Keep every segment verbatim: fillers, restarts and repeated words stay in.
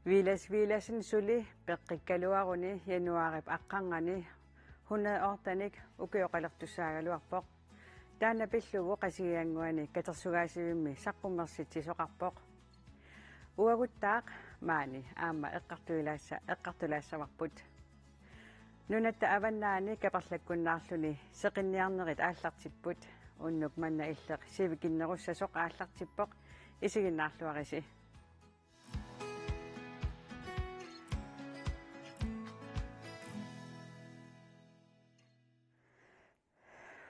Villads Villadsen suli peqqikkaluaruni januaarip aqqarnganni hundrede og otte-nik ukioqalertussaagaluarpoq. Taanna pillugu Qasigiannguani katersugaasivimmi saqqummersitsisoqarpoq. Uaguttaaq maani aamma eqqartuilaassa-, eqqartulaassavarput. Nunatta avannaani kaperlakkunnaarluni seqinniarnerit aallartipput, unnuk manna illeq sivikinnerussasoq aallartippoq, isiginnaarluarisi.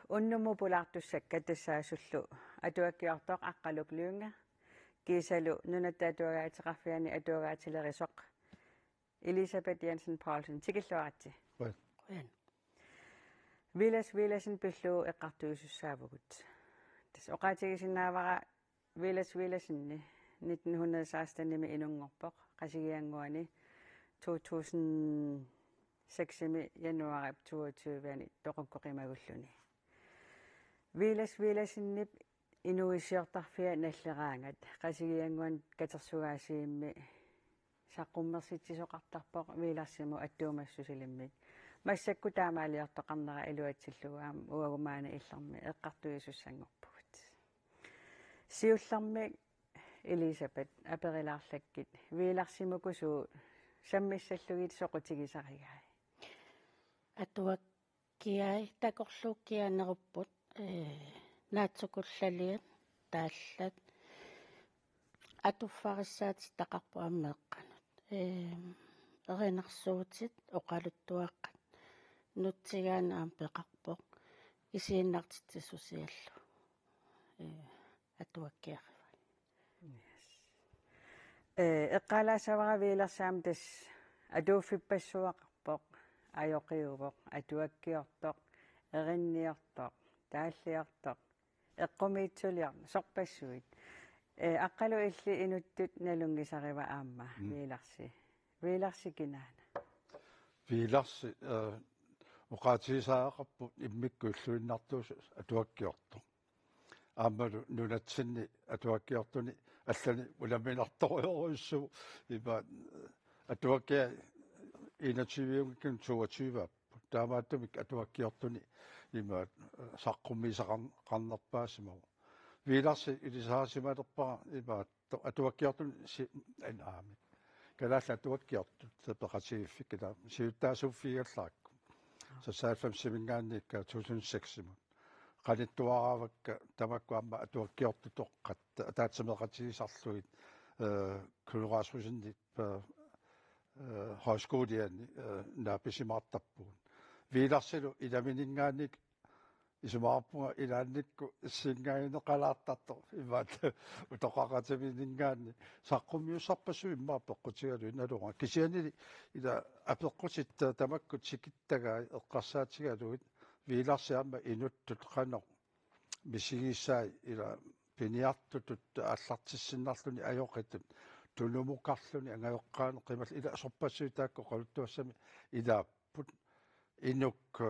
Unnummut pulaartussakka tassaasullu atuakkiortoq Aqqaluk Lynge, kiisalu Nunatta Atuagaateqarfiani atuagaatilerisoq Elisabeth Jensen Poulsen, tikilluaritsi. Qujan. Qujan. Villads Villadsen pillugu eqqartuisussaavugut. Tassa oqaatigisinnaavara Villads Villadsen nitten hundrede seksten-imi inunngorpoq Qasigiannguani to tusind seks-imi januaarip toogtyve-ani toqukkoqimagulluni. Villads Villadsenip inuuissiortarfia nalleraangat Qasigiannguani katersugaasivimmi saqqummersitsisoqartarpoq Villadssimut attuumassusilimmik. Massakkut taamaaliortoqarnera iluatsillugu aamma uagut maani illermi eqqartuisussanngorpugut. Siullermik Elisabeth, aperilaarlakkit Villadsimuku suut sammissallugit soqutigisarigai? Atuakkiai takorluukkianerupput, ee, naatsukullaliat taallat atuffarissaatitaqarput aamma meeqqanut. Ee, erinarsuutit oqaluttuaqqat nutsigaanni aamma peqarpoq isiinnartitsisusiallu. Ee, atuakkiarivai. Yes. Ee, eqqaalaassavara Villads aamma tassa atuuffippassuaqarpoq, ajoqiuvoq, atuakkiortoq, erinniortoq, taalliortoq, eqqumiitsuliortoq, sorpassuit. Ee, Aqqaluk, illit inuttut nalunngisariva aamma, mm, Villadsi. Villadsi kinaana? Villadsi, ee, oqaatigisariaqarpoq immikkut illuinnartuusut atuakkiortoq. Aammalu nunatsinni atuakkiortuni allanik unamminartorujorujussuuvoq, ima atuakkiat enogtyve-nngikkunik toogtyve-apput. Taamaattumik atuakkiortuni ima saqqummiisaqarn-, qarnerpaasimavoq. Villadsip ilisarisimalerpara ima to-, atuakkiortuni si-, en-, aamik. Kalaallit atuakkiortut peqatigiiffikkit taava siulittaasuuffigigallarakku. Seksoghalvfemsiminngaanniit to tusind seksimut. Qanittuaraavakka tamakku aamma atuakkiortut toqqat ataatsimeeqatigisarlugit, ee, Knud Rasmussenip, ee, ee, højskoliani, ee, naapisimaartarpugut. Villadsilu ilamininngaanniit isumaqarpunga ilaannikkut issinngaanneqalaartartoq, imaat utoqqaqatimininngaanniit saqqummiussarpassuit immaqa peqqutigalugit naluara. Kisiannili ila apeqqutit tamakku tikittagai eqqarsaatigalugit Villadsi aamma inuttut qanoq misigisai ila piniartutut aallartissinnarluni ajoqitut tunumukarluni angajoqqaaneq qimallugu ila sorpassuit taakku oqaluttuassamik ilaapput. Inuk, ee,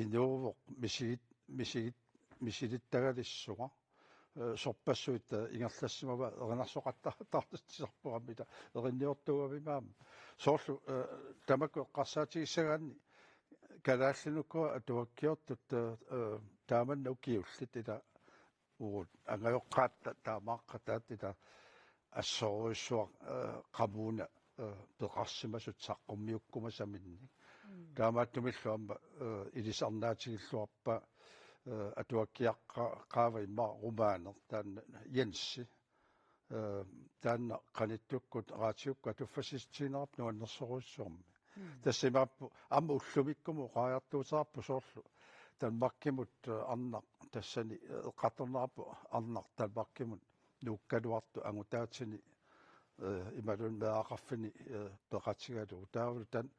inuuvoq misigit-, misigit-, misilittagalissunga. Ee, sorpassuit, ee, ingerlassimavaat erinarsoqattaartitsisarput aamma ila erinniortuugavimmi aamma. Soorlu, ee, tamakku eqqarsaatigissagaanni Kalaallit Nunaat atuakkiortut, ee, ee, taamannak ukiullit ila uagut angajoqqaat ta-, taamaaqqataat ila assorujussuaq, ee, qamuuna, ee, peqarsimasut saqqummiukkumasaminnik. Mm. Taamaattumillu aamma, ee, ilisarnaatigilluarpaa, ee, atuakkiaqqaava immaqa Rumane, taanna Jensi. Ee, taanna qanittukkut raatiukkut atuffassissutiginerarput nuannersorujussuarmik. Mm. Tassa imaappoq aamma ullumikkumut oqariartuuteqarpoq soorlu Danmarkimut, ee, arnaq tassani, ee, eqqartorneqarpoq arnaq Danmarkimut nuukkaluartoq angutaatini, ee, imaluunniit meeraqarfini, ee, peqatigalugu. Taavalu taanna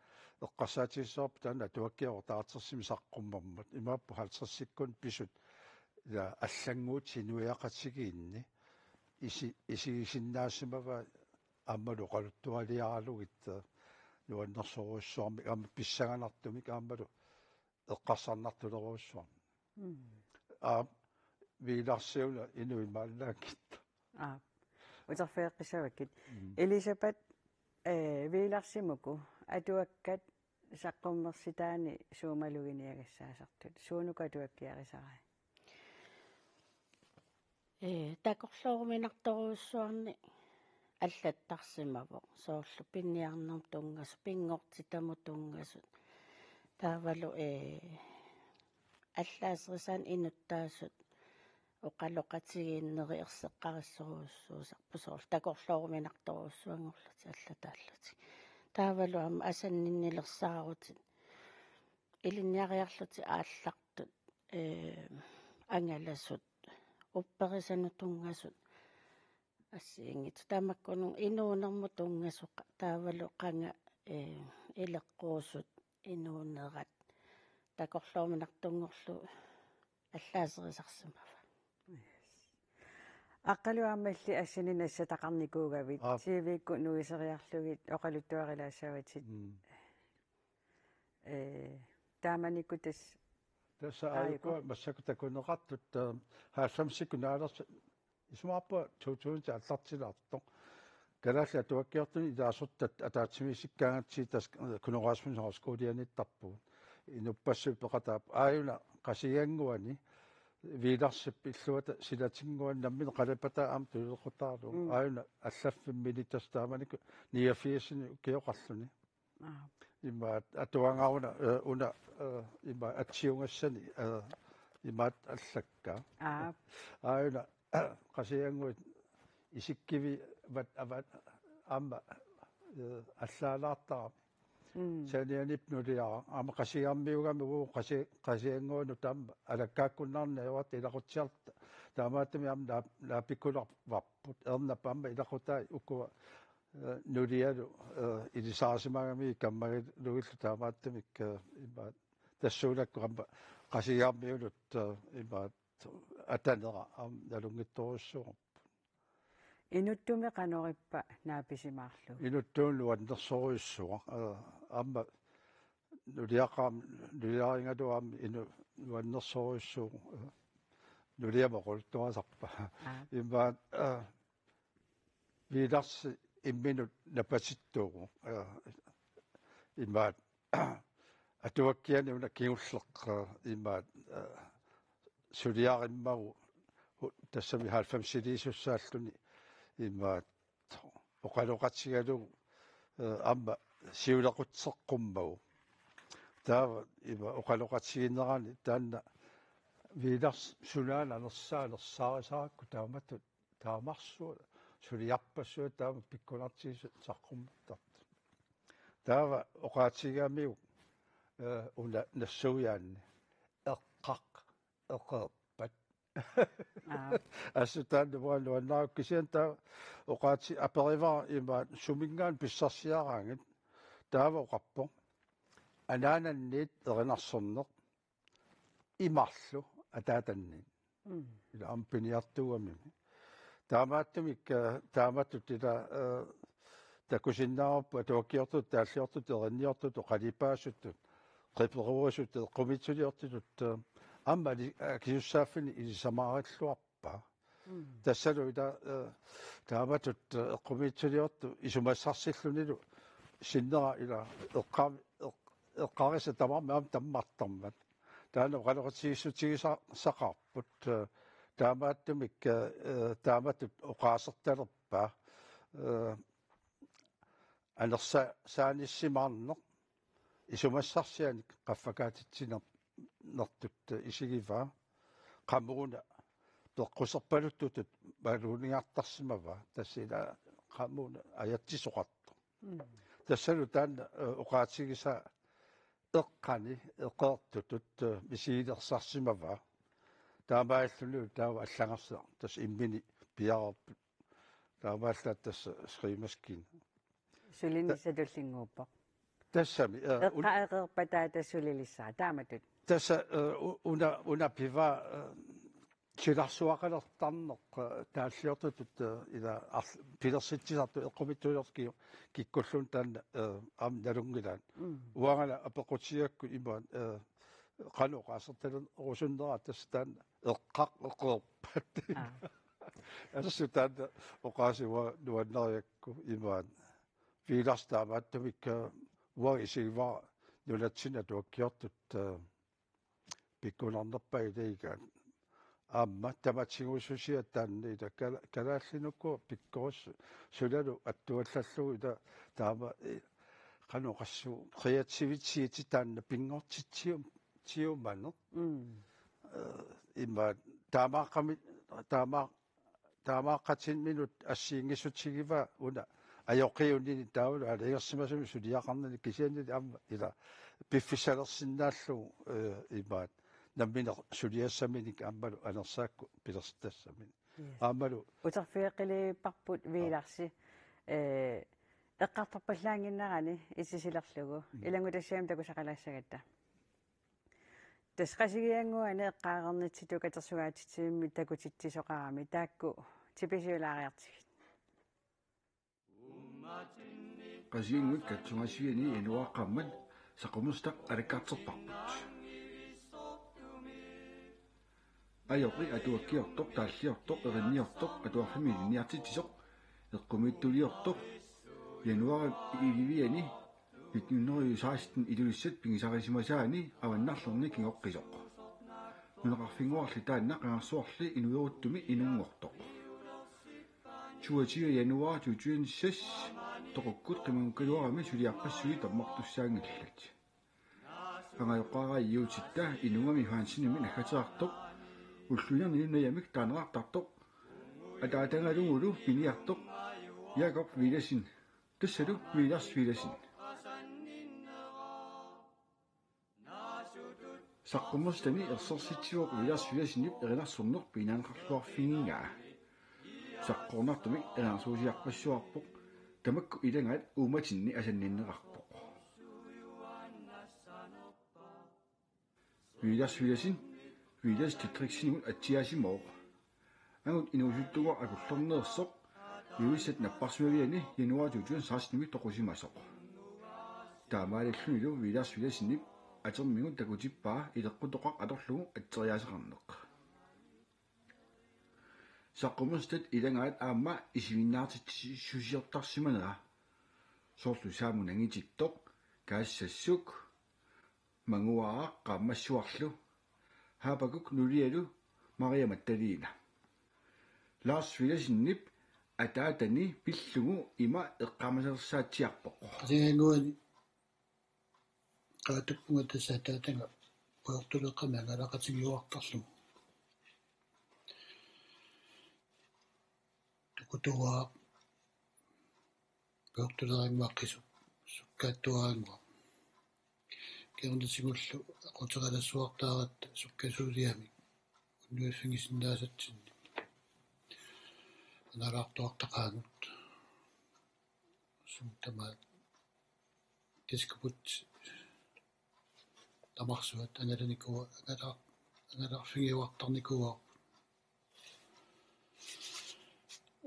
eqqarsaatigissavarput taanna atuakkiortaartersimik saqqummermat. Imaappoq halvtredsikkunni pisut ila allannguutit inuiaqatigiinni isi-, isigisinnaasimavaat aammalu oqaluttualiaralugit, ee, nuannersorujussuarmik aamma pissanganartumik aammalu eqqarsarnartulerujussuarmik. Mm. Aap, Villadsiuna inuit maannakkut. Aap. Uterfigeqqissavakkit. Mm. Elisabeth, eh, Viilarsimuku atuakkat saqqummersitaani suumaluginiagassaasartut. Suunuku atuakkiarisarai? Ee, takorlooruminartorujussuarnik allattarsimavoq. Soorlu piniarnermut tunngasut, pinngortitamut tunngasut. Taavalu, ee, allaaserisaannik inuttaasut oqaloqatigiinnerit erseqqarissorujussuusarput, soorlu takorlooruminartorujussuanngorlutik allataallutik. Taavalu aamma asanninnilersaarutit, ilinniariarlutik aallartut, ee, angalasut, upperisanut tunngasut assigiinngitsut. Tamakkununnga inuunermut tunngasut qa-, taavalu qanga, ee, ileqquusut, inuunerat, takorlooruminartunngorlugu allaaserisarsimavaat. Aqqalu aamma illit assini nassataqarnikuugavit, Aap. T V-kkut nuiseriarlugit oqaluttuarilaassavatit. Mm. Ee, taamanikkut tassa Tassa aajuku. Aajuku massakkut takuneqartut, ee, halvfemsikkut naalersu-, isumaqarpunga to tusind aallartilaartoq. Kalaallit atuakkiortunik ilaasortat ataatsimiisikkaangatsigit tassa, ee, Knud Rasmussen Højskolianiittarpugut. Inuppassuit peqataapput. Aajuna Qasigiannguani Viilarsip illuata silatinnguani nammineq qalipataa aamma tulilequtaalu. Mm. Aajuna allaffimmi tassa taamanikkut niogfirsini ukioqarluni. Aap. Imaat atuagaruna, ee, una, ee, imaat atsiugassani, ee, imaat allakkaa. Aap. Aajuna Qasigiannguit isikkiviuvat avat aamma, ee, allaalaartarami. Mm. Sanianip nuliara. Aamma Qasigiarmiugami uu Qasi-, Qasigiannguanut aamma alakkaakkunnaarneq ajoratta ilaqutsiarluta. Taamaattumik aamma naap-, naapikkulervarput. Ernap aamma ilaqutai ukua, ee, nulialu, ee, ilisarisimagamigit kammagiluillu taamaattumik, ee, imaat tassuunakkut aamma Qasigiarmiunut, ee, imaat atanera aamma nalunngitsorujussuuvoq. Inuttumi qanorippa naapisimaarlugu? Inuttuunut nuannersorujussuaq. Ee, aamma nuliaqarami, nuliarigalugu aamma inu-, nuannersorujussuuvoq. Ee, nuliama oqaluttuarisarpa. Aap. Imaat, ee, Viilarsi imminut napatittuuvoq. Ee, imaat atuakkiani una kingulleq, ee, imaat, ee, suliarimmagu hu-, tassami halvfemsiliisussaalluni imaat oqaloqatigalugu, ee, aamma siulequtseqqummagu. Taava ima oqaloqatigiinnerani taanna Viilars sunaana anersaa-, anersaarisaarakku taamatut taamarsuaq suliarpassuit taama pikkunartigisut saqqummertartut. Taava oqaatigigamiuk, ee, una nassuiaanni eqqaq eqeerpat. Aap. Assut taanna uanga nuannaarukku kisianni taava oqaati-, aperivara ima suminngaanniit pissarsiaraangat. Taava oqarpoq: Anaananniit erinarsorneq imarlu ataatanniit. Mm. Ila aamma piniartuugamimi. Taamaattumik, ee, taamatut ila, ee, takusinnaavarput atuakkiortutut, taalliortutut, erinniortutut, qalipaasutut, qiperuisutut, eqqumiitsuliortutut, ee, aamma ali-, akisussaaffimmik ilisamaarilluarpaa. Mm. Tassalu ila, ee, taamatut, ee, eqqumiitsuliortut isumassarsillunilu sinnera ila eqqa-, eq-, eqqarissat tamarmik aamma tammartarmat. Taanna oqaloqatigiissutigisaqarput, ee, taamaattumik, ee, taamatut oqaasertalerpaa. Ee, anersa-, saanissimaarneq isumassarsianik qaffakaatitsinertut isigivaa. Qamuuna peqquserpaluttutut maluginiartarsimavaa. Tassa ila qamuuna ajatsisoqartoq. Mm. Tassalu taanna, ee, oqaatigisaa eqqani eqeertutut, ee, misigilersarsimavaa. Taamaalillunilu taava allagarsiaq tassa immini piareerput. Taamaallaat tassa skrivemaskina. Sulinissaq tullinnguuppoq. Tassami, ee, un- Eqqaq eqeerpat taava sulilissara taamatut. Tassa, ee, u-, una, una pivaa, ee, silarsuaqalertarneq, ee, taalliortutut, ee, ila arl-, pilersitsisartut eqqumiitsuliortut ki-, kikkulluunniit taanna, ee, aamma nalunngilaat. Mm. Uangala apeqqutigigakku imaat, ee, qanoq oqaasertalerusunnera tassa taanna eqqaq eqeerpat. Aa. Assut taanna oqaasii uanga nuannariakku imaat. Villads taamaattumik, eh, uanga isigivara nunatsinni atuakkiortut, eh, pikkunarnerpaat ilagigaat. Aamma tamatigususia taanna ila kala-, kalaallinukua pikkorus sunalu attuallallugu ila taama, eh, qanoq oqassuunga kreativiteti taanna pinngortitsium-, tiumaneq. Mm. Eh, imaat taamaaqqami-, taama-, taamaaqqatinut assigiinngissutigivaa una ajoqiunini taavalu aalajangersimasumik suliaqarnini kisiannili aamma ila piffissalersinnaallugu, eh, imaat nammineq suliassaminik aammalu anersaakkut pilersittassaminik. Yes. Aammalu uterfigeqqilipparput Viilarsi, eh, eqqartorpallaannginnerani itisilerlugu. Mm. Ilanngutassiami takusaqalaassagatta. Tassa Qasigiannguani eqqaareernitsitut katersugaatitsivimmi takutitsisoqarami taakku tipisiulaariartigit. Qasigiannguit katersugaativiani januaarip qaammat saqqummersitaq alakkarterparput. Ajoqi atuakkiortoq, taalliortoq, erinniortoq, atuarfimmi ilinniartitsisoq, eqqumiitsuliortoq, januaarip elleve-ani nitten hundrede og seksten Ilulissat pigisarisimasaani avannarlerni kingoqqisoq. Nunaqarfinnguarli taanna qangarsuarli inueruttumi inunngortoq. Toogtyve januar to tusind seks toqukkut qimagukkaluarami suliarpassuit tammartussaanngillat. Angajooqqaarajuutitta Inugami Hansenimik naggateqartoq, ulluinerni Nunajamik taaneqartartoq, ataatangalugulu piniartoq Jakob Villadsen, tassalu Villadsen Villadsen. Saqqummersitani ersersitsivoq Villadsen Villadsenip erinarsorneq piinaaneqarluarfigigaa. Saqqornartumik erinarsuusiarpassuarpoq, tamakku ilagaat uummatinni asanninneqarpoq. Villadsen Villadsen, Villads Didriksenimut atsiaasimavoq. Angut inuusuttunnguaq akullerneersoq, Ilulissat napparsimaviani januar to tusind seksten-imi toqusimasoq. Taamaalillunilu Villadsen Villadsenip atermigut takutippaa ileqqutoqaq atorlugu atseriaaseqarneq. Saqqummersitat ilagaat aamma isiginnaartitsisussusiortarsimanera. Soorlu Saamut nangitittoq, Kaassassuk, Manguaaq qaammassuarlu, Habakkuk nulialu, Maria Magdalena. Lars Villadsenip ataatani pillugu ima eqqaamasalersaatiarpoq. Qasigiannguani qaatuppunga tassa ataataga pujortuleeqqami angalaqatigiuartarlugu. Tukutuaaq pujortulerinnguaq qisup sukkaattuaannguaq. Kingornatigullu aquteqalassuartaaratta sukkasuuliamik unnuiffigisinnaasatsinnik. Analaartuartaqaagut. Suut tamaat diskobugti tamarsuat angalanikuuaat, angalaar-, angalaarfigiuartarnikuuaat.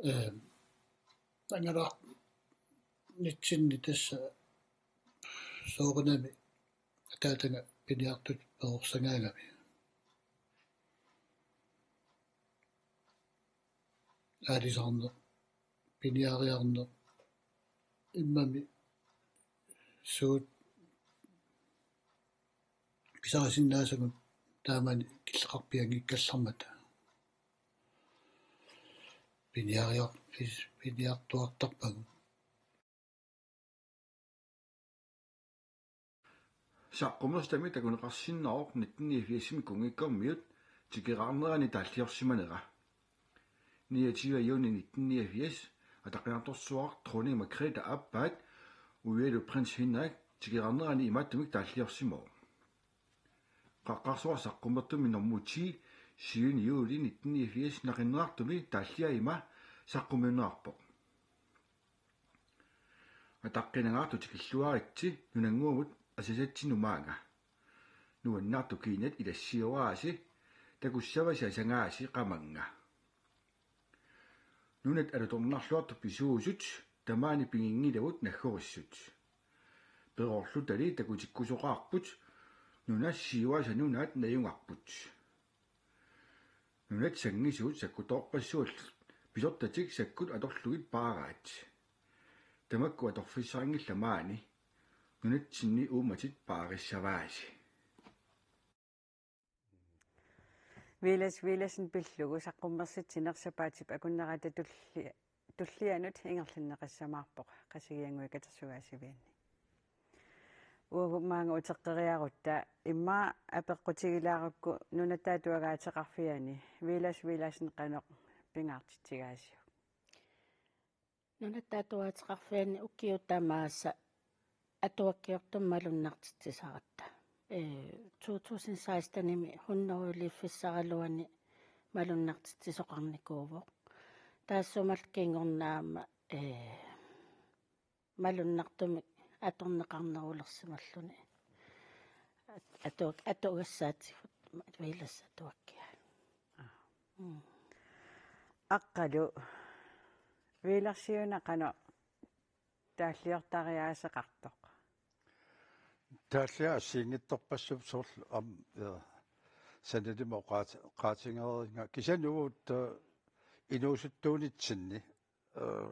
Ehm, angalaarnitsinni tassa soorunami ataataga piniartutut perorsagaagami. Aalisarneq, piniariarneq, immami suut pisarisinnaasagut taamani killeqarpianngikkallarmata. Piniariar-, pis-, piniartuartarpagut. Saqqummersitami takuneqarsinnaavoq nitten niogfirsimi kunngikkormiut tikeraarnerani taalliorsimanera. Niogtyve juni nitten niogfirs ataqqinartorsuaq dronning Margrethe aappaat uialu prins Henrik tikeraarnerani imaattumik taalliorsimavoq. Qaqqarsuaq saqqummertumi normu ti syvende juli nitten niogfirs naqinnerartumi taalliaa ima saqqummiunneqarpoq. Ataqqinangaartut tikilluaritsi nunannguamut asasatsinnut maanga. Nuannaartut kiinat ilassiuaasi, takussavasi asagaasi qamannga. Nunat alutornarluartut pisuusut tamaani piginngilavut naggorissut. Peroorlutali takutikkusoqaarput, nunat siuaasa nunaat najugarput. Nunat sanngisuut sakkutoorpassuallu Pisortatik sakkut atorlugit paaraat. Tamakku atorfissaqanngillat maani. Nunatsinni uummatit paarissavaasi. Villads Villadsen pillugu saqqummersitsineq sapaatip akunnerata tulli-, tullianut ingerlanneqassamaarpoq Qasigiannguit Katersugaasivianni. Uagut maanga uteqqeriarutta immaqa apeqqutigilaarukku Nunatta Atuagaateqarfiani Villads Villadsen qanoq pingaartitsigaasiuk? Nunatta Atuagaateqarfiani ukiut tamaasa atuakkiortumik malunnartitsisaratta. Ee, to tusind sekstenimi hunnorujuliiffissaraluani malunnartitsisoqarnikuuvoq. Taassumalu kingorna aamma, ee, malunnartumik atorneqarnerulersimalluni. At-, atuak-, atugassaatigut Villads atuakkiaa. Mm. Aqqalu, Villadsiuna qanoq taalliortariaaseqartoq? Taalliaq assigiinngitsorpassuup soorlu aamma, ja, sanilima oqaati-, oqaatigereeringa. Kisianni uagut, eh, inuusuttuunitsinni, eh,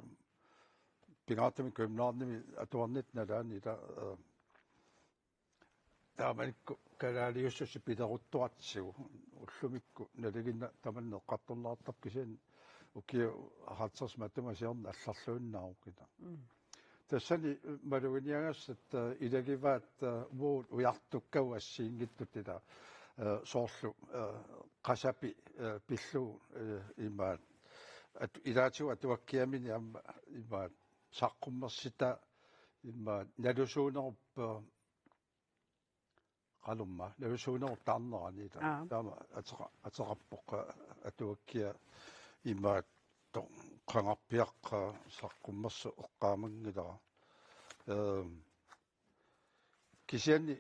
pingaartumik Københavnimi atuarnitta nalaani ila, eh, taamanikkut kalaaliussuseq pileruttuartigu ullumikkut nalinginnaq tamanna eqqartorneqartarpoq kisianni ukiut halvtreds matuma siorna allarluinnaavoq ila. Mm. Tassani maluginiagassat, eh, ilagivaat, eh, uagut ujartukkagut assigiinngitsut ila, eh, soorlu, eh, Qasapi, eh, pillugu, eh, imaat at-, ilaatigut atuakkiamini aamma imaat saqqummersitaa imaat nalusuunerup, eh, qalumma, nalusuunerup taarnerani ila. Aa. Taama ateqa-, ateqarpoq, eh, atuakkiaq imaattoq qangarpiaq, eh, saqqummersoq eqqaamanngilara. Ehm, kisianni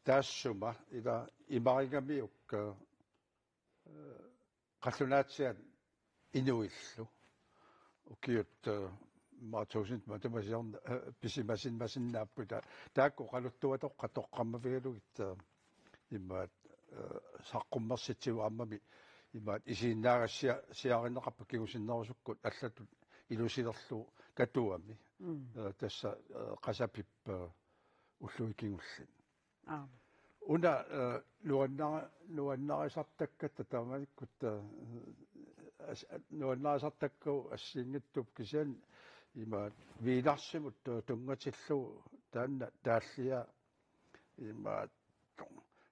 taassuma ila imarigamiuk, eh, qallunaatsiaat inuillu. Ukiut, eh, immaqa tusind matuma siorna, eh, pisimasin-, masinnaapput ta-, taakku oqaluttuatoqqat toqqammavigalugit, eh, imaat, eh, saqqummersitsigut aammami imaat isiginnaagassiarineqarput kingusinnerusukkut allatut ilusilerlugu Katuami. Mm. Eh, tassa, eh, Qasapip, eh, ullui kingulliit. Aap. Una, eh, nuanna-, nuannarisartakkatta taamanikkut, eh, as-, nuannarisartakkagut assigiinngitsut kisianni ima Villadsimut tu-, tunngatillugu taanna taalliaq ima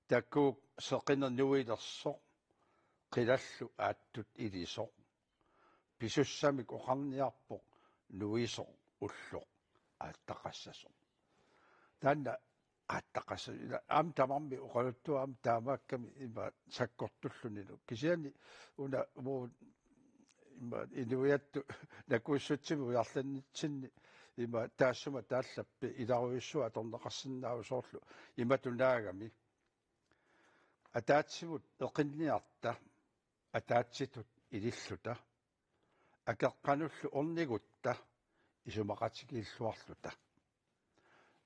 taakku seqineq nuilersoq qilallu aattut ilisoq. Pisussamik oqarniarpoq nuisoq ulloq aattaqassasoq. Taanna aattaqassasoq. Ila aamma tamarmik oqaluttuat aamma taamaakkami ima sakkortullunilu. Kisianni una uagut ima inuiattut nakuussutsimik ujarlannitsinni ima taassuma taallappi ilarujussuaq atorneqarsinnaavoq soorlu imatut naagami. Ataatsimut eqinniarta ataatsitut ililluta, akeqqanullu ornigutta isumaqatigiilluarluta.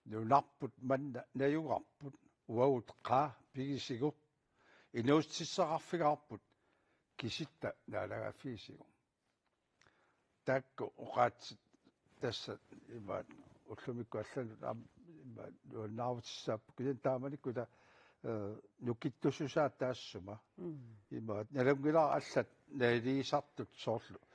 Nunarput manna najugarput uagut qaa pigisigu, inuussutissaqarfigaarput kisitta naalagaaffigisigu. Taakku oqaatsit tassa imaat ullumikkut allanut aamma imaat nuannaarutissaapput kisianni taamanikkut ila, eh, nukittussusaa taassuma. Mm. Imaat nalunngilara allat naligiissartut soorlu, eh,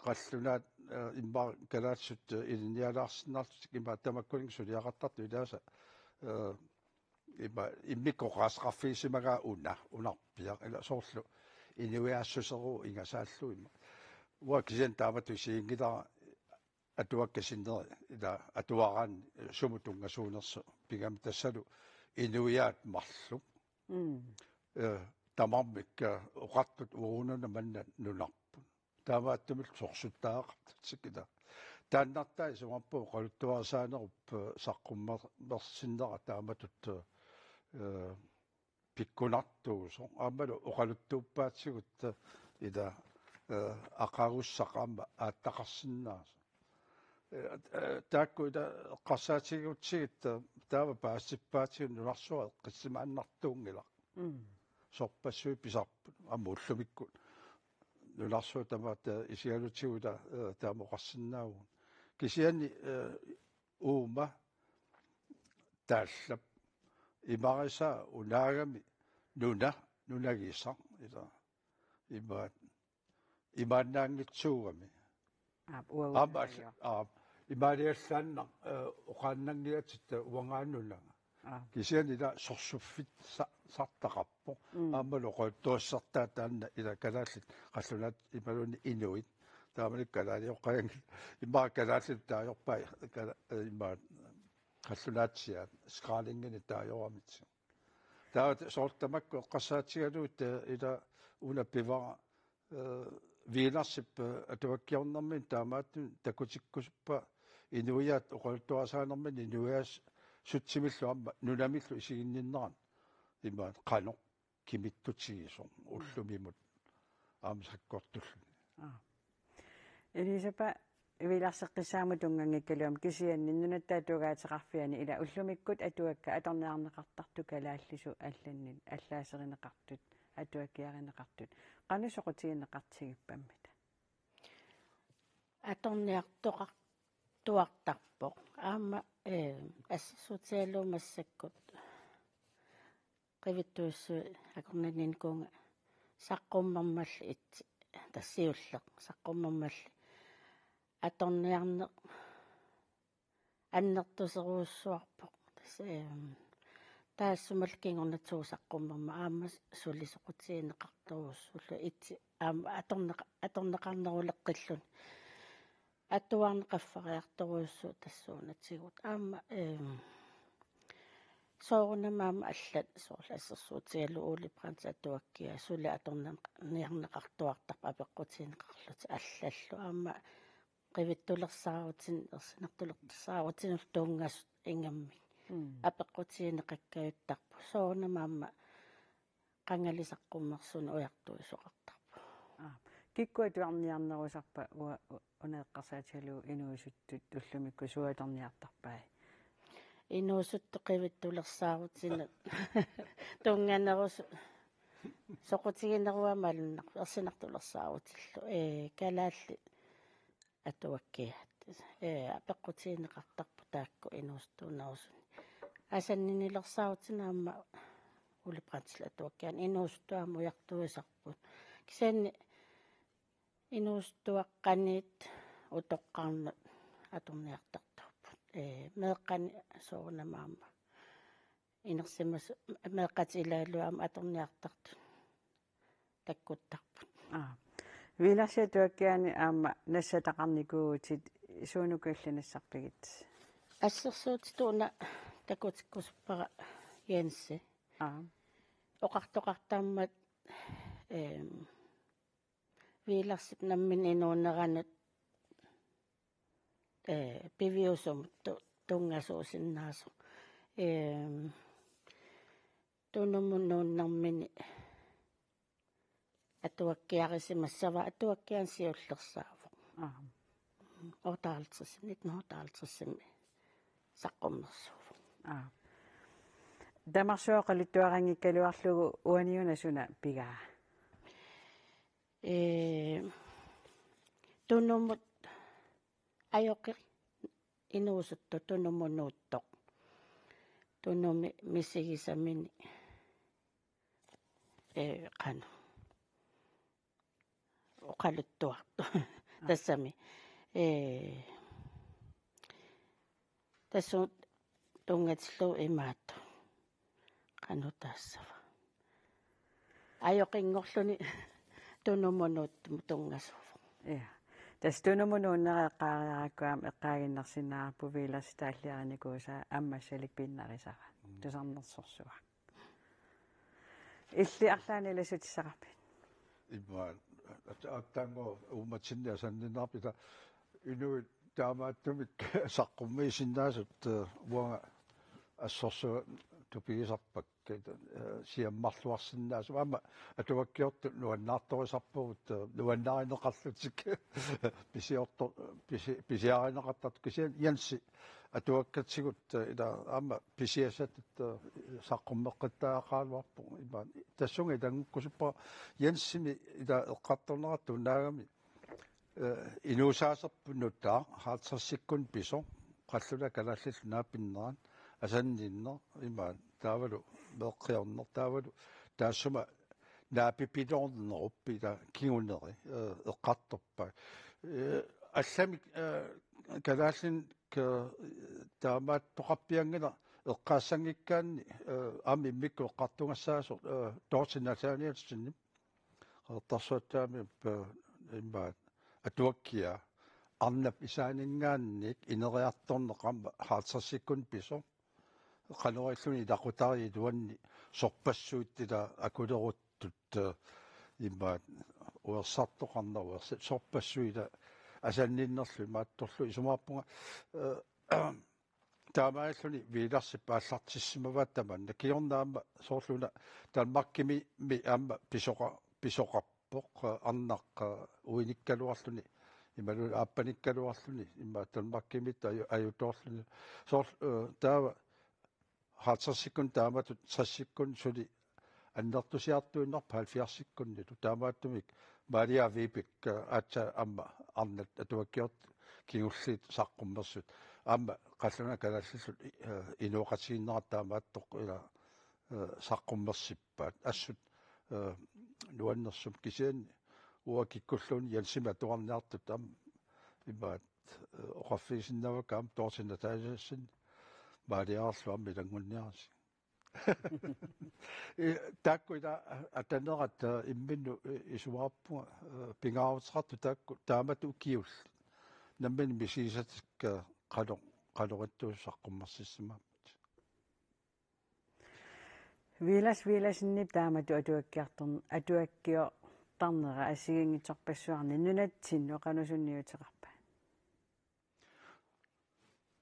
qallunaat, eh, immaqa kalaallisut, eh, ilinnialaarsinnaallutik imaat tamakkuninnga suliaqartartut ilaasa, eh, ima immikkut oqaaseqarfigisimagaat una, unarpiaq, ila soorlu inuiaassuseruvoq ingasaallugu ima. Uanga kisianni taamatut isiginngilara atuakkat sinneri, ila atuaraanni sumut tunngasuunersoq, pigami tassalu inuiaat marluk. Mm. Eh, tamarmik, eh, oqartut uagununa manna nunarput. Taamaattumillu sorsuttagaqartutik ila. Taannartaa isumaqarpunga oqaluttuarisaanerup, eh, saqqummer-, mersinnera taamatut, eh, pikkunartuusoq. Aammalu oqaluttuuppaatigut, eh, ila, eh, aqagussaq aamma aattaqarsinnaasoq. Eh, eh, taakku ila eqqarsaatigigutsigit, eh, taava paasippaatigut nunarsuaq eqqissimaannartuunngilaq. Mm. Sorpassuit pisarput aamma ullumikkut. nunarsuaq tamaat, eh, isigalutigu ila, eh, taama oqarsinnaavugut. Kisianni, eh, uuma taallap imarisaa unaagami nuna, nunagisaq ila imaat imaannaanngitsuugami. Aap, uagut aamma al-, nunarsuaq. Aap, imaaliallaannaq, eh, oqaannanngilatit uangaannunaga. Aap. Kisianni ila sorsuffissartaqarpoq. Mm. Aammalu oqaluttuassartaa taanna ila kalaallit qallunaat imaluunniit inuit. Taamani kalaalioqqajanngilaq. Immaqa kalaallit taagorpai kala-, eh, immaqa qallunaatsiaat skraalingini taagoramik. Taava soorlu tamakku eqqarsaatigalugit, eh, ila una pivara, eh, Viilarsip, eh, atuakkiornermini taamaattumik takutikkusuppa inuiaat oqaluttuarisaanermini inuiaat sutsimillu aamma nunamillu isiginninnerat imaat qanoq kimittutigisoq ullumimut aamma sakkortulluni. Aap. Elisabeth, Viilarseqqissaarama tunnganngikkaluarami kisianni Nunatta Atuagaateqarfiani ila ullumikkut atuakkat atorniarneqartartut kalaallisut allanit allaaserineqartut atuakkiarineqartut qanoq soqutigineqartigippammita? Atorniartoqartuartarpoq. Aamma, eh, assersuutigalugu massakkut qivittuussui akornanniinikuuvunga saqqummermalli itsi, tassa siulleq saqqummermalli atorniarneq annertuserujussuarpoq. Tassa, ehm, taassumalu kingornatigut saqqummermat aamma suli soqutigineqartorujussuullugu itsi aamma atorneqa-, atorneqarneruleqqilluni. Atuarneq qaffariartorujussuuvoq tassuunatigut. Aamma, ehm, soorunami aamma allat soorlu assersuutigalugu Ole Brandtip atuakkiaa suli atorniarneqartuartarput apeqqutigineqarlutik allallu. Aamma qivittulersaarutinik, ersinartulersaarutinik tunngasut ingammik. Mm. Apeqqutigineqakkajuttarput. Soorunami aamma qangali saqqummersunik ujartuisoqartarpoq. Aap. Kikkut atuarniarnerusarpa ua-, u-, una eqqarsaatigalugu inuusuttut ullumikkut suut atorniartarpai? Inuusuttut qivittulersaarutinik tunnganerusut soqutiginerugamik malunnarpoq ersinartulersaarutillu. Ee, kalaallit atuakkiat. Ee, apeqqutigineqartarput taakku inuusuttuunerusunik. Asanninilersaarutinik aamma Ole Brandtip atuakkianik inuusuttut aamma ujartuisarput. Kisianni inuusuttuaqqaniit utoqqarnut atorniartartuupput. Ee, meeqqani soorunami aamma inersimasoq meeqqatik ilaallu aamma atorniartartut takkuttarput. Aap. Viilarsip atuakkiani aamma nassataqarnikuuvutit, suunuku illit nassarpigit? Assersuutitut una takutikkusuppara Jensi. Aap. Oqartoqartarmat, ehm, Viilarsip nammineq inuuneranut, ee, piviusumut tu-, tunngasuusinnaasoq. Ee, Tunumut nuunnermini atuakkiarisimassavaa, atuakkianik siullersaavoq. Aap. Otteoghalvtreds, nitten hundrede og halvtreds saqqummersuuvoq. Aap. Tamarsuaq oqaluttuaranngikkaluarlugu uani una suna pigaa? Ee, Tunumut ajoqi inuusuttoq Tunumut nuuttoq. Tunumi misigisamini, ee, qanoq oqaluttuartoq. Tassami. Ee, tassuuna tunngatillugu imaattoq. Qanoq taassava? Ajoqinngorluni Tunumut nuuttumut tunngasuuvoq. Ja. Tassa Tunumut nuunnera eqqaariarakku aamma eqqaaginnarsinnaarpugut Viilarsip taalliarinikuusaa ammassalik pinnarisara. Mm. Tusarnersorsuaq. Illit arlaannik ilassutissaqarpit? Immaqa at-, aatsaannguaq uummatinni asanninnerpit ila inuit taamaattumik saqqummiisinnaasut, eh, uanga assorsuaq tupigisarpakka, eh, siammarluarsinnaasut. Aamma atuakkiortut nuannaartorisarpagut, eh, nuannaarineqarlutik pisiorto-, pisi-, pisiarineqartartut kisianni Jensi atuakkatigut, eh, ila aamma pisiassatut, eh, saqqummeqqittariaqaraluarpoq. Ima tassunga ilanngukkusuppara Jensimi ila eqqartorneqartoq naagami, eh, inuusaaserput nutaaq halvtredsikkunni pisoq, qallunaat kalaallit naapinnerat, asanninneq, ima taavalu meeqqiorneq, taavalu taassuma naapipiloornerup ila kinguneri, eh, eqqartorpaat. Eh, allamik, eh, kalaallinik, eh, taamaattoqarpianngilaq eqqaassanngikkaanni, eh, aamma immikkut eqqartugassaasoq, eh, Dorthe Nathanielsenip Qeqertarsuatsiaamiup, eh, imaat atuakkiaa arnap isaaninngaanniit ineriartorneq aamma halvtredsikkunni pisoq. Qanoq ililluni ilaqutariit iluanni sorpassuit ila akuleruttut, eh, imaat uersartoqarneq uersi-, sorpassuit ila asanninnerlu imaattorlu isumaqarpunga, eh, taamaalilluni Villarsip aallartissimavaat tamanna. Kingorna aamma soorlu una Danmarkimi aamma pisoqa-, pisoqarpoq, eh, arnaq, eh, uinikkaluarluni, imaluunniit aappanikkaluarluni, ima Danmarkimiittut aju-, ajutoorluni. Soorlu, eh, taava halvtredsikkunni taamatut tressikkunni suli annertusiartuinnarpoq halvfjerdsikkunnilu. Taamaattumik Maria Vibeke, eh, aatsaat aamma arnat atuakkiortut kingulliit saqqummersut. Aamma qallunaat kalaallillu, eh, inooqatigiinnerat taamaattoq ila, eh, saqqummersippaat. Assut, eh, nuannersumik kisianni uanga kikkulluunniit Jensimik atuarniartutut aamma imaat, eh, oqarfigisinnaavakka aamma Dorthe Nathanielsen Mariarlu aamma ilanngunniarisi. I-, taakku ila atanerat, eh, imminnut, eh, isumaqarpunga, eh, pingaaruteqartut taakku taamatut ukiullit. Nammineq misigisatikka qanoq, qanoq ittuusut saqqummersissimagamik. Villads Villadsenip taamatut atuakkiartorn-, atuakkiortarnera assigiinngitsorpassuarni nunatsinnut qanoq sunniuteqarpa?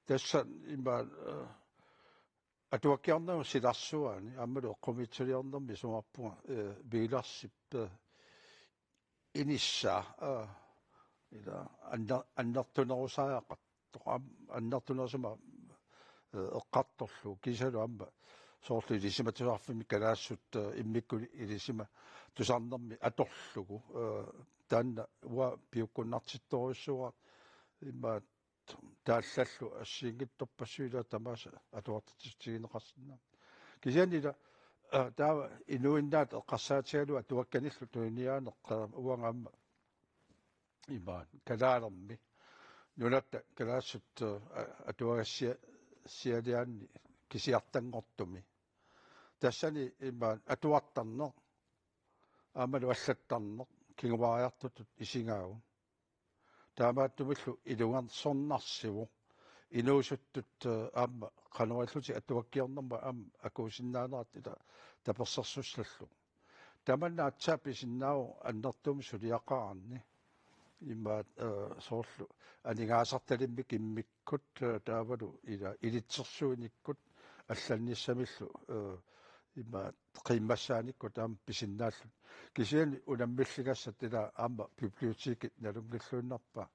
Tassa ima, eh, atuakkiornerup silarsuaani aammalu eqqumiitsuliornermi isumaqarpunga, eh, Villadsip, eh, inissaa, eh, ila anner-, annertunerusariaqartoq, aam-, annertunerusumik, eh, eqqartorlugu kiisalu aamma soorlu Ilisimatusarfimmi kalaallisut, eh, immikkut ilisimatusarnermi atorlugu, eh, taanna uanga piukkunnartittorujussuuara imaat taallallu assigiinngitsorpassuit ila tamaasa atuartitsissutigineqarsinnaammat. Kisianni ila, eh, taava inuinnaat eqqarsaatigalugu atuakkanillu tuniniaaneq, eh, uanga aamma imaat kalaalermi nunatta kalaallisut, eh, a-, atuagassia-, sialiaanni kisiartanngortumi. Tassani imaat atuartarneq aammalu allattarneq kinguariartutut isigaagut. Taamaattumillu ilungersornarsivoq inuusuttut, eh, aamma qanoq ilillutik atuakkiornermut aamma akuusinnaanerat ila tapersersussallugu. Tamanna aatsaat pisinnaavoq annertuumik suliaqaraanni. Imaat, eh, soorlu aningaasartalimmik immikkut, eh, taavalu ila ilitsersuinikkut allannissamillu, eh, imaat qiimmassaanikkut aamma pisinnaallutik. Kisianni unammilligassat ila aamma bibliotekit nalunngilluinnarpaa.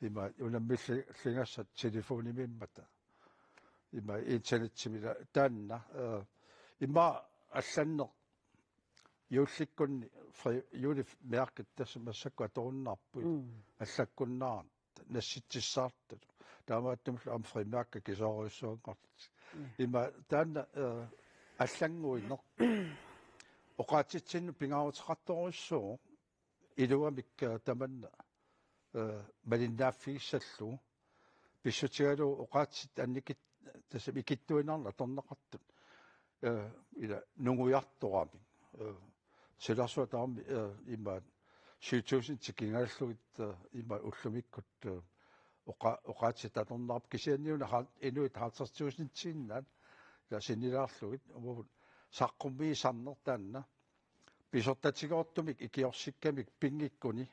Imaat unammilligassat telefonimiimmata. Imaat internetsimik ila taanna, eh, imaat allanneq juullikkunni fri-, juulimærkit tassa massakkut atorunnaarput. Mm. Allakkunnaartut nassitsissaartut. Taamaattumillu aamma frimærke kisoorujussuanngorlutik. Mm. Imaat taanna, eh, allannguineq oqaatsitsinnut pingaaruteqartorujussuuvoq iluamik, eh, tamanna, eh, malinnaaffigissallugu. Pissutigalugu oqaatsit annikit-, tassami ikittuinnarnik atorneqartut, eh, ila nungujartoramik. Eh, silarsuaq tamarmi, eh, imaat syv tusind tikingallugit, eh, imaat ullumikkut, eh, oqa-, oqaatsit atorneqarput kisianni una har-, inuit halvtreds tusindiinnaat ila sinnilaarlugit, uagut saqqummiisarneq taanna pisortatigoortumik ikiorsikkamik pinngikkuni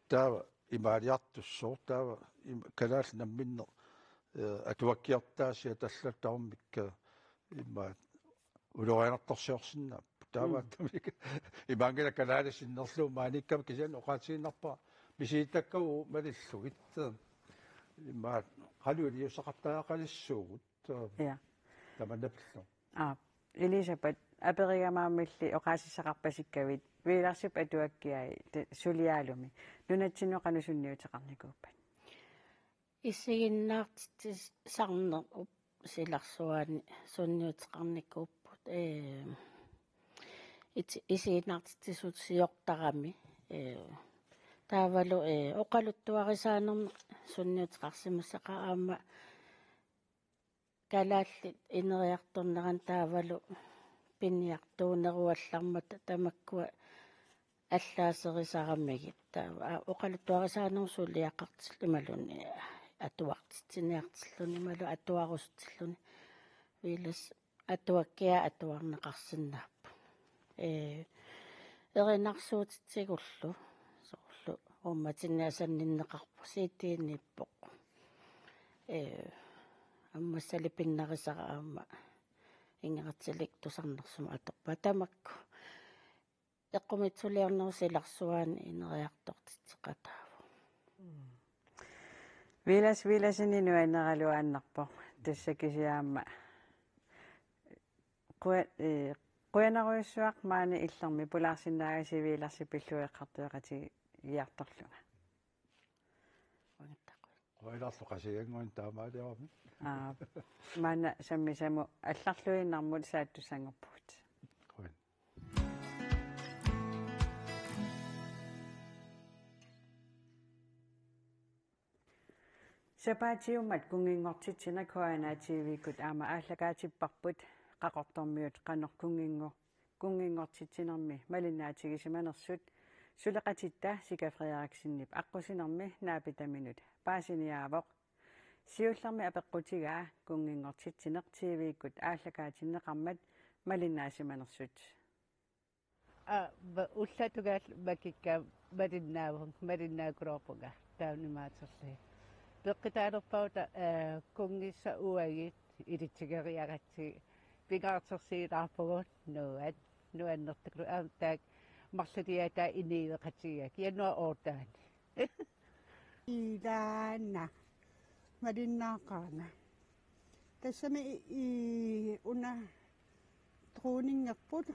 taava imaaliartussooq, taava im-, kalaallit namminneq, eh, atuakkiortaasiat allat tamarmik, eh, imaat ulorianartorsiorsinnaapput. Taava Mm. tamarmik imaanngilaq kalaallit sinnerlugit maaniikkami kisianni oqaatigiinnarpara misigitakkagut malillugit, eh, imaat Qanoq iliuuseqartariaqalissuugut, aa, Ja. tamanna pillugu. Aa, Elisabeth, aperigamaarmilli oqaasissaqarpasikkavit, Villarsip atuakkiai te-, suliaalumi. Nunatsinnut qanoq sunniuteqarnikuuppat? Isiginnaartitsisarnerup silarsuaani sunniuteqarnikuupput. Ee, it-, isiginnaartitsisuusiortarami. Ee, taavalu, ee, oqaluttuarisaanermik sunniuteqarsimassaqaaq aamma kalaallit ineriartornerani taavalu piniartuuneruallarmata tamakkua allaaserisaramigit. Taava, aa, oqaluttuarisaanermut suliaqartillugu imaluunniit atuartitsiniartilluni imaluunniit atuarusuttilluni. Villas atuakkiaa atuarneqarsinnaapput. Ee, erinarsuutitsigullu soorlu uummatinni asanninneqarpoq, C D-niippoq. Ee, ammassali pinnarisara aamma ingerlatsilik tusarnarsumik atorpaa tamakku. Eqqumiitsuliornerup silarsuaani ineriartortitseqataavoq. Villads Villadsenip nuanneraluaannarpoq. Tassa kisianni aamma qua-, ee, qujanarujussuaq maani illermi pulaarsinnaagasi Villadsip pillugu eqqartueqatigiartorlunga. Qujanarlu Qasigiannguanut taamaaliorami. Aa, maanna sammisamut allarluinnarmut saattussanngorpugut. Qujan. Sapaatiummat kunnginngortitsineq K N A T V-kkut aamma aallakaatipparput Qaqortormiut qanoq kunnginngu-, kunnginngortitsinermi malinnaatigisimanersut. Suleqatitta Sika Frederiksenip aqqusinermi naapitaminut paasiniaavoq. Siullermik apeqqutigaa kunnginngortitsineq T V-kkut aallakaatinneqarmat malinnaasimanersut. Aa, va-, ullaatungaani makikka malinnaavunga, malinnaakuloorpunga taanna imaaterlugit. Peqqutaalerpara, ee, kunngissaq uagut ilitsigeriaratsigit pingaartorsiulaarpugut nuan-, nuannertukulu aamma taakku marluliataa inuueqatigigakkit januar otte-ani. Ilaana. Malinnaaqaanga. Tassami i-, i-, una dronningerput.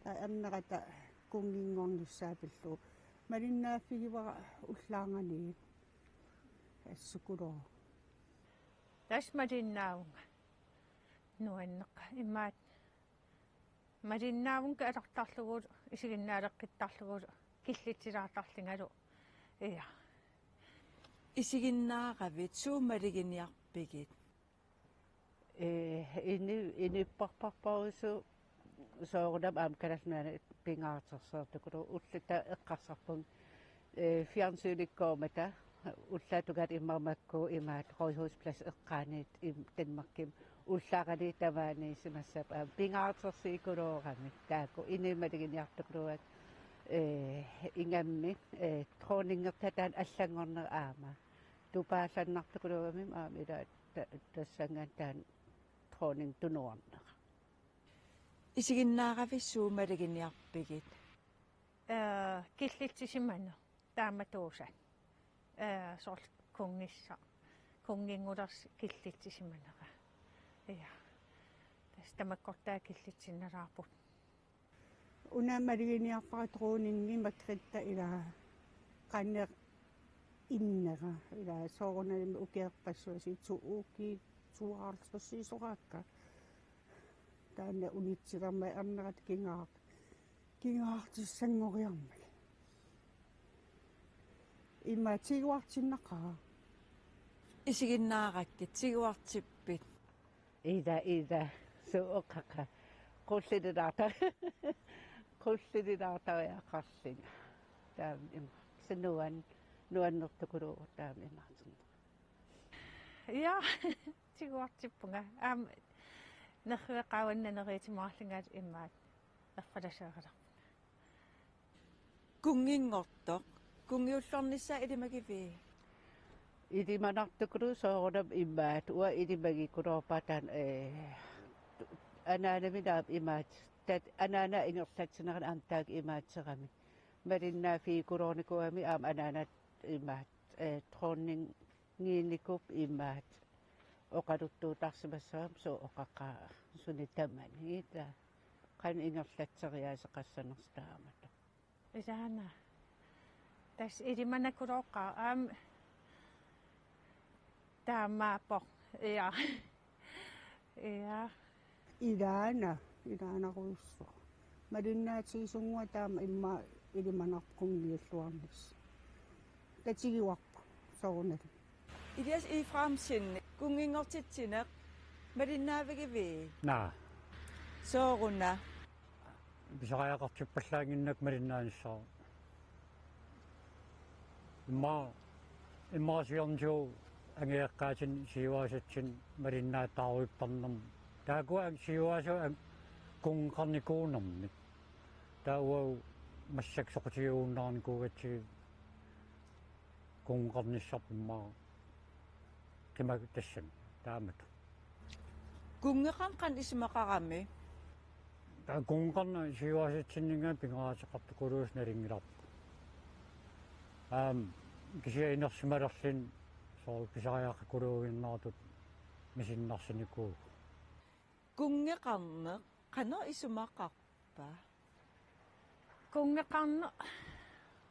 Taava annerata kunnginngornissaa pillugu. Malinnaaffigaara ullaarnganiit. Assukulooq. Tassa malinnaavunga. Nuanneq imaat. Malinnaavunga atortarlugu, isiginnaaleqqittarlugu, killitsilaartarlungalu. Ja. Isiginnaaravit suut maluginiarpigit? Ee, ini-, inuppassuarpassuit soorunami aamma Kalaallit Nunaanni pingaartorsiortukuluuvoq, ulluta eqqarsarpunga, ee, fjernsynikkoormata ullaatungaani immaqa makku imaat Rådhusplads eqqaaniit im-, Danmarkimi ullaarani tamaaniissimassapput aamma pingaartorsiukuluuramik taakku inuit maluginiartukuluuakka, ee, ingammik, ee, dronningertaq taanna allanngorneq aamma tupaallannartukuluugamik aamma ila ta-, tassanngaanniit taanna dronning tunuarnera. Isiginnaaravit suut maluginiarpigit? Ee, killitsisimaneq taamatuusaq. Ee, soorlu kunngissaq. Kunnginngulersoq killitsisimanera. Ja. Tassa tamakkortaa killitsinnalaarput. Una maluginiarpara dronningi Margrethe ila qanoq innera ila soorunami ukiorpassuit to ukiut tooghalvtredsiusoraakka. Taanna unitsilermat annerata kingaar-, kingaartussanngoriarmat. Immaqa tiguartinnaqaaq. Isiginnaarakkit tiguartippit? Ila, ila, suoqaqa. Qullililaarta-, qullililaartariaqarlunga. Taama ima. Sinuan, nuannertukuluuvoq taama imaatinneq. Ja, tiguartippunga. Aamma nerriveqaavannga neriuusimaarlunga imaat. Erfalasaagalarpunga. Kunnginngortoq. Kunngiullornissaa ilimagivii? Ilimanartukuluuvoq soorunami imaat. Uanga ilimagikuluuppara taanna, ee, anaanamik aamma imaat. Taava anaanaga ingerlatsinerani aamma taakku imaattoramik. Malinnaaffigikuluunikuugami aamma anaanaga imaat, ee, dronning Ngiinikuup imaat oqaluttuutarsimassagami sooq oqaqaaq suni tamani ila qanoq ingerlatseriaaseqassanersoq taamatut. Isaana. Tassa ilimanarkulooqaaq aamma taamaappoq. Ja. Ja. Ilaana, ilaanarujussuaq. Malinnaatigisunngua taama immaqa ilimanarpoq kunngiulluarnissaq. Tatigivarput soorunami. Elias Efraimsen, kunnginngortitsineq malinnaavigivit? Naa. Sooruna? Pisariaqartippallaannginnakku malinnaanissara. Immaqa, immaqa siornatigut angajoqqaatini siuaasatsinnut malinnaatitaarujuppara. Taakkua siuaasut an-, kunngeqarnikuunermik. Taava massakkut soqutigiunnarnikuugatsigit kunngeqarnissarput immaqa qimakkut tassami taamatut. Kunngeqarneq qanoq isumaqarami? Taava kunngeqarneq siuaasatsinninngaanniit pingaaruteqartukuluusoq nalunngilarput. Aamma kisianni inersimalerluni soorlu pisariaqarluinnartut misinnarsinikuuvoq. Kunngeqarneq qanoq isumaqarpa? Kunngeqarneq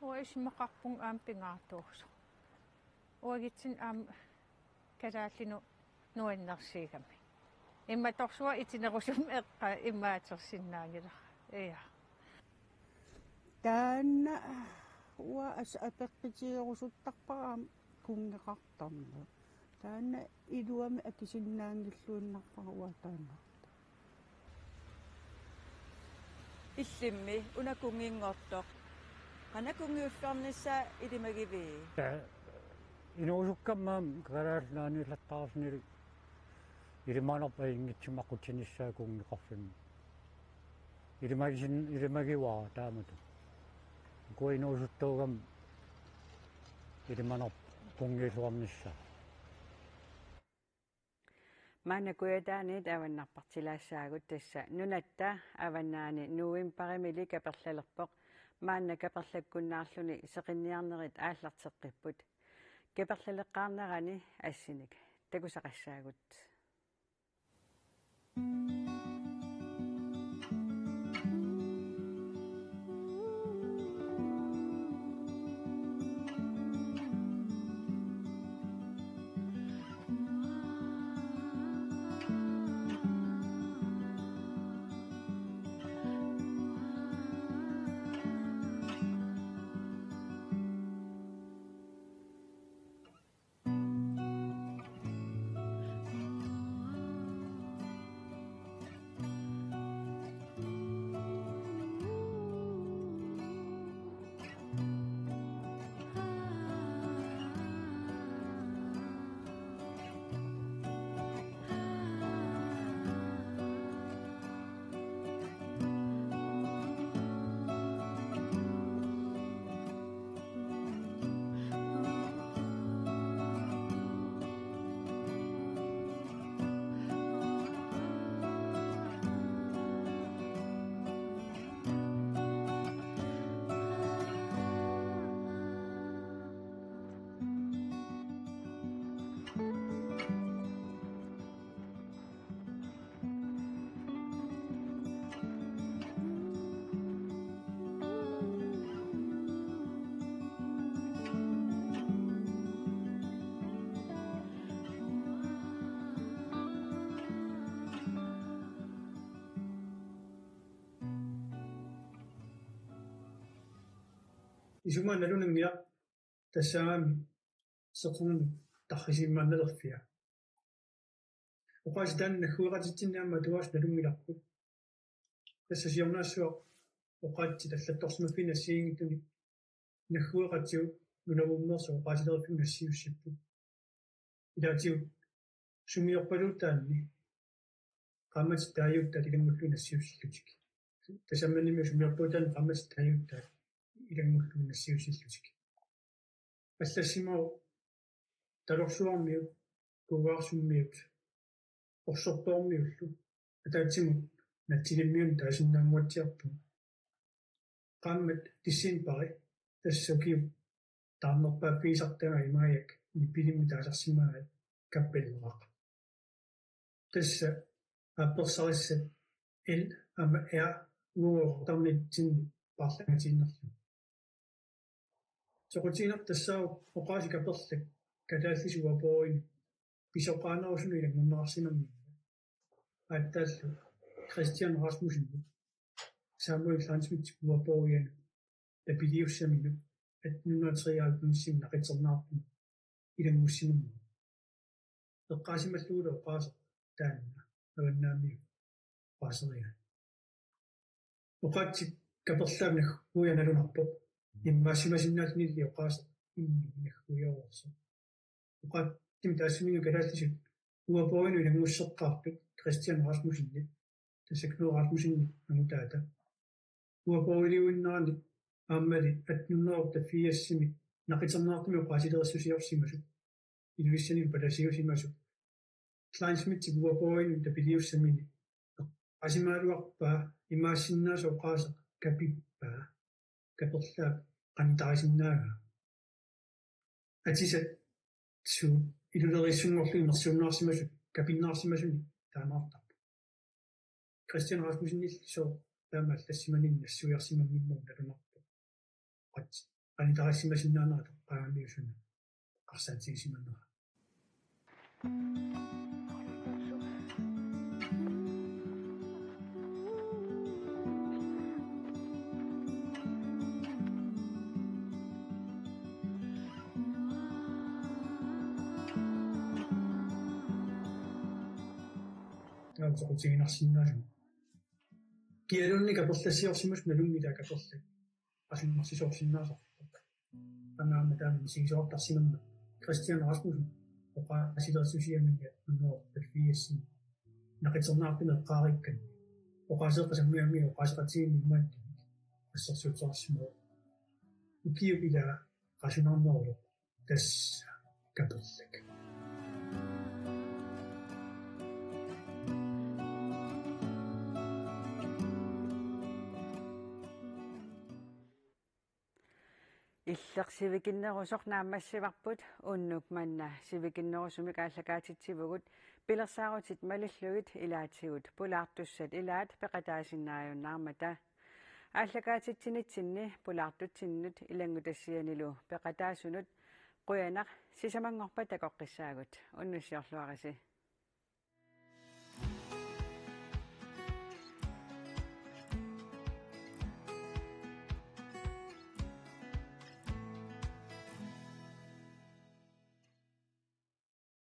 uanga isumaqarpunga aamma pingaartuusoq. Uagutsinnut aamma kalaallinut nuannersiigami. Immatorsuaq itinerusumik eqqaa imaattorsinnaanngilara. Ja. Taanna uanga assut apeqqutigerusuttarpara aamma kunngeqartarneq. Taanna iluamik akisinnaanngilluinnarpara uanga taanna. Illimmi una kunnginngortoq. Qanoq kunngiulluarnissaa ilimagivit? Ja, inuusukkamma aamma Kalaallit Nunaanniillattaarluni ilimanarpoq ajunngitsumik aqutsinissaa kunngeqarfimmi. Ilimagisin-, ilimagivara taamatut. Ukua inuusuttuugami ilimanarpoq kunngiulluarnissaa. Maanna Kujataaniit avannarpartilaassaagut, tassa nunatta avannaani novembarimili kaperlalerpoq. Maanna kaperlakkunnaarluni seqinniarnerit aallarteqqipput. Kaperlaleqqaarnerani assinik takusaqassaagut. Isumaga nalunngilarput tassaagami seqernup tarrisiimaannalerfia. Oqaasii taanna naggueqatitsinni aamma atugaasut nalunngilarput. Tassa siornaassua oqaatsit allattorsimaffiini assigiinngitsunik naggueqatigut nunavummeersuut oqaasileriffimmi nassiussipput. Ilaatigut sumiorpaluutaanni qaammatit taaguutaat ilanngullugit nassiussillutik. Tasammanimi sumiorpaluutaanni qaammatit taaguutaat ilanngullugit nassiussillutik. Allassimavoq Talorsuarmiut, Kuugaarsummiut, Qorsortoormiullu ataatsimut Natsilimmiunut taasinnaannguatsiarpugut. Qaammat decembari, tassa ukiup taarnerpaaffigisartagaq imaagiaq, nipilimmi taasarsimagaat kappaleqaaq. Tassa aappersarissat L aamma R uaguartarnitsinni paarlangatiinnarlugit. Soqutiginartoq tassaavoq oqaasii kaperlak kalaallisut uapoorinnut pisoqaanerusunut ilanngunneqarsimammat. Aatsaallu Kristian Rasmussenip Samuel Kleinschmidtip uapoorianut tapiliussaminut attenhundrede treoghalvfemsimi naqiternaartumik ilanngussimammat. Eqqaasimallugulu oqaaseq taanna avannaamiut oqaaserigaat. Oqaatsit kaperlaat nagguiaq nalunarpoq. Immaassimasinnaallunilu oqaaseq imminut nagguiaruarsoq. Oqaatsimik taassumunnga kalaallisut uapoorinnut ilanngusseqqaartut Kristian Rasmussenip, tassa Knud Rasmussenip angutaata, uapooriliuinnarani aammali attenhundrede otteogfirsimi naqiternaartumik oqaasilerissusiorsimasut, Ilulissanilu palasiusimasut, Kleinschmidtip uapoorinnut tapiliussamini eqqaasimagaluarpaa imaassinnaasoq oqaaseq kapippaa, kaperlaap qanitarisinnaagaa. Atisat suut iluleriissunngorlugit imersuunnaarsimasut kapinnaarsimasunik taamaartarput. Kristian Rasmussenillu sooq taama allassimaninni nassuiarsimammat nalunarpoq. Qat qanitarissimasinnaanera toqqaannartumik suna eqqarsaatigisimanera. Taava soqutiginarsinnaalluni. Kialuunniit kaperlassiorsimasut nalunngilaa kaperlak. Asunnersisoorsinnaasarput. Taamaammat taanna misigisoortarsimammat Kristian Rasmussen oqaasilerissusiamini attenhundrede otteogfirsimi naqiternaartumik eqqaariikkanni oqaaseeqqat sammigamik oqaaseqatigiinnut imaattumik assersuutissarsimavoq. Ukiup ilaa qasunarneruvoq tassa kaperlak. Illeq sivikinnerusoq naammassivarput, unnuk manna sivikinnerusumik aallakaatitsivugut pilersaarutit malillugit ilaatigut pulaartussat ilaat peqataasinnaajunnaarmata. Aallakaatitsinitsinni pulaartutsinnut ilanngutassianilu peqataasunut qujanaq, sisamanngorpat takoqqissaagut. Unnussiorluarisi.